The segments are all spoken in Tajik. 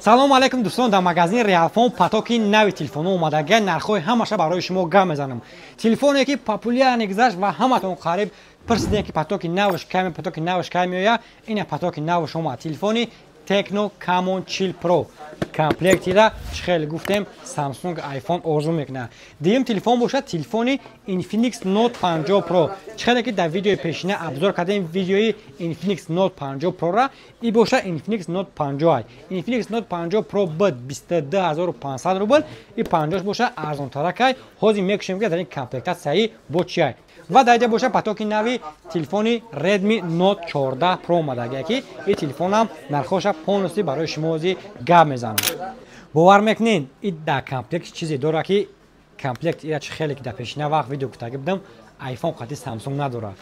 Салому алейкум, дӯстон. Дар магазини Реалфон потоки нави телефонҳо омадагия. Нархҳои ҳамаша барои шумо гап мезанам. Телефоне, ки популярный гузашт ва ҳаматон қариб пурсидем, ки потоки навш каме, потоки навш кай меояд. Ина потоки навш омад. Телефони Tecno Camon 40 Pro комплектира чӣ хеле гуфтем, Samsung, iPhone орзу мекунад. Дуюм телефон бошад телефони Infinix Note 50 Pro. Чӣ хеле ки дар видеои пешина обзор кардем видеои Infinix Note 50 Pro-ра, и бошад Infinix Note 50. Infinix Note 50 Pro буд 22 500 рубл, и 50 бошад арзонтаракай. Ҳозир мекушем, ки дар ин комплектатсияи бо чиай. Ва дар инҷа бошад потоки нави телефони Redmi Note 14 Pro омадагия, ки ин телефонам нархоша полностью барои шумо ҳозир гап мезанам. Бовар мекунед, и дар комплект чизе дорад, ки комплект ира чи хеле ки дар пешина вақт видео гуфтагӣ будам, iPhone қати Samsung надорад.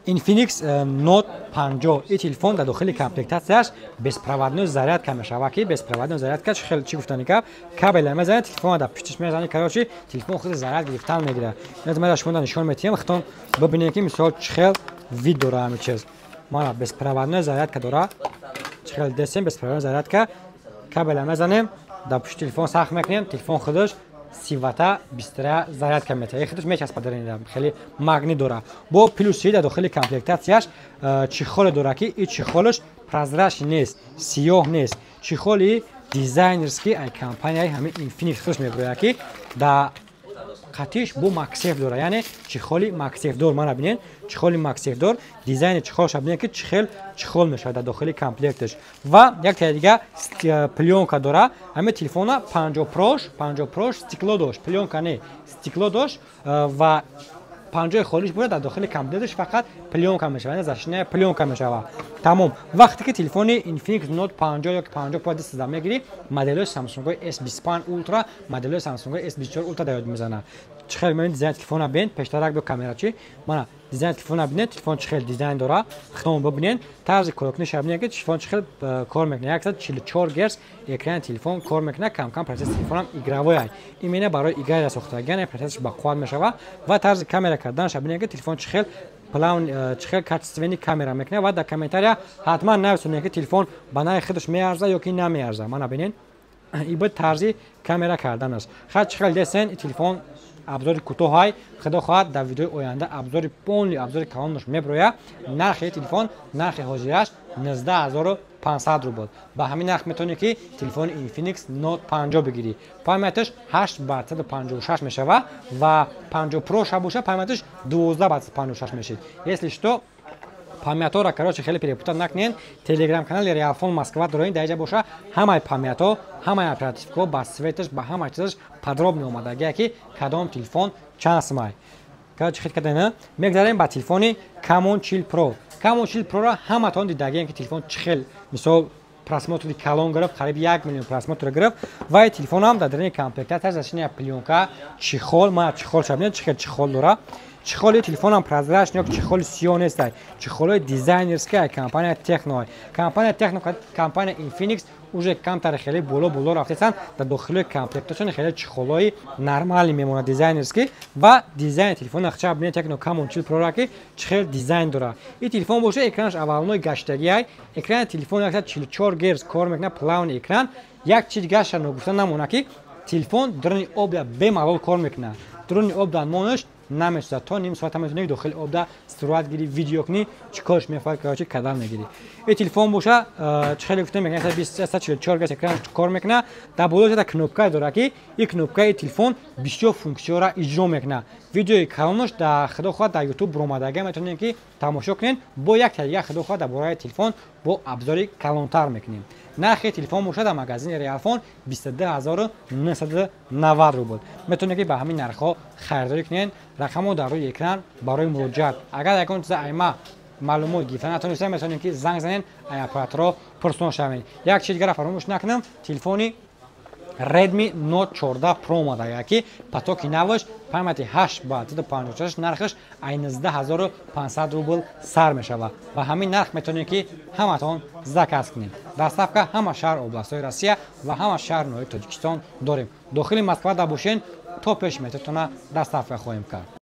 Infinix Note 50, ин телефон дар дохили комплектатсияш беспроводной зарядка мешавад, ки беспроводной зарядка чи хеле чӣ гуфтани гап, кабеля мезанед, телефона дар пуштиш мезанед, короче, телефон худи заряд гирифтан мегирад. Ман шумо нишон метиҳам, худтон бибинед, ки мисол чӣ хел вид дора ҳамин чиз. Мана, беспроводной зарядка дора. Чӣ хел десем, беспроводной зарядка, кабеля мезанем, дар пушти телефон сахт мекунем, телефон худаш 30 вата быстрая зарядка метавад, худаш мечаспад, хеле магнит дора. Бо плюси дар дохили комплектатсияш чехоле дора, ки и чехолаш прозрачный нест, сиёҳ нест, чехоли дизайнерский ай компанияи ҳамин Infinix худаш мебирояд, ки дар қатиш бо MagSafe дора, яъне чехоли MagSafe дор. Мана бинед, чехоли MagSafe дор, дизайни чехолша бинед, ки чихел чехол мешавад дар дохили комплекташ. Ва як таи дига плёнка дора. Ҳамин телефона 50 прош, 50 прош стекло дошт, плёнка не, стекло дошт, ва 50-и холиш бояд дар дохили комплекташ фақат плёнка мешавад, защитная плёнка мешавад. Тамом. Вақте ки телефони Infinix Note 50 ё 50 Pro дастда мегирӣ, моделҳои Samsung S25 Ultra, моделҳои Samsung S24 Ultra дар ёд мезанад. Чӣ хел мебинед, дизайни телефона бинед, пештарак бо камерачи. Мана, дизайни телефона бинед, телефон чӣ хел дизайн дора, худтон бибинед, тарзи коркуниша бинед, ки телефон чӣ хел кор мекунад. 144 герц экрани телефон кор мекунад, кам-кам процессори телефонам игровой ай. Именно барои игра сохтагиан, яъне процессорш бақувват мешавад. Ва тарзи камера карданша бинед, ки телефон чӣ хел плавно, чӣ хел качественный камера мекунад. Ва дар комментария ҳатман нависонед, ки телефон ба нархи худаш меарза ё ки намеарза. Мана бинед, и буд тарзи камера кардан аст. Хай, чӣ хел десен, и телефон обзори кӯтоҳай. Худо хоҳад, дар видеои оянда обзори полный, обзори калонаш меброяд. Нархи телефон, нархи ҳозираш 19 500 рубл. Ба ҳамин нарх метавонӣ, ки телефони Infinix Note 50 бигирӣ. Памяташ 8 ба 156 мешавад ва 50 Pro ша боша, памяташ 12 ба 156 мешид. Если что, памятҳоро, короче, хеле перепутать накунед. Телеграм канали Реалфон Москва дорем, дар инҷа боша ҳамаи памятҳо, ҳамаи оперативкаҳо ба цветаш, ба ҳамаи чизаш подробно омадагия, ки кадом телефон чанд сумай. Короче, хит кардем. Мегзарем ба телефони Camon 40 Pro. Camon 40 Pro-ро ҳаматон дидагием, ки телефон чӣ хел, мисол, просмотри калон гирифт, қариб 1 миллион просмотр гирифт. Ва телефонам дар дарини комплектатсия защитная плёнка, чехол. Ма чехол ша бинед, чӣ хел чехол дора. Чехоли телефонам прозрачный ё чехоли сиёҳ нестай, чехолои дизайнерский компания Tecno. Компания Tecno, компания Infinix уже камтар хеле боло боло рафтесанд, дар дохили комплекташон хеле чехолои нормалӣ мемонад, дизайнерский. Ва дизайни телефона хча бинед, Tecno Camon 40 Pro, ки чӣ хел дизайн дора. Ин телефон боша, экранаш аввалной гаштагиай. Экрани телефон 144 герц кор мекунад, плавный экран. Як чиз дигарша ногуфта намонад, ки телефон дуруни обда бемалол кор мекунад, дуруни обда монаш намесӯзад. То ним соата метавонӣ дохили обда сурат гирӣ, видео кунӣ, чӣ корш мехоҳад, короче, кадан мегирӣ. Ин телефон боша, чӣ хеле гуфтем, 144 герц экран кор мекунад. Дар боло ҷада кнопкае дорад, ки ин кнопкаи телефон бисёр функсияро иҷро мекунад. Видеои калонош дар, худо хоҳад, дар Ютуб буромадага, метавонем, ки тамошо кунед. Бо як дигар, худо хоҳад, дар бораи телефон бо обзори калонтар мекунем. Нархи телефон бошад дар магазини Реалфон 22 990 рубл. Метавонед, ки ба ҳамин нархҳо харидорӣ кунед. Рақамҳо дар рӯи экран барои муроҷиат. Агар ягон чиза айма маълумот гирифта натонистед, метавонед, ки занг занед, ай операторро пурсон шавед. Як чиз дигара фаромӯш накунам: телефони Redmi Note 14 Pro омадага, ки потоки наваш, памяти 8 ба 256, нархаш ай 19 500 рубл сар мешавад. Ба ҳамин нарх метавонед, ки ҳаматон заказ кунед. Доставка ҳама шаҳр, областҳои Россия ва ҳама шаҳр, ноҳияи Тоҷикистон дорем. Дохили Москва да бошен, то пеш метротона доставка хоҳем кард.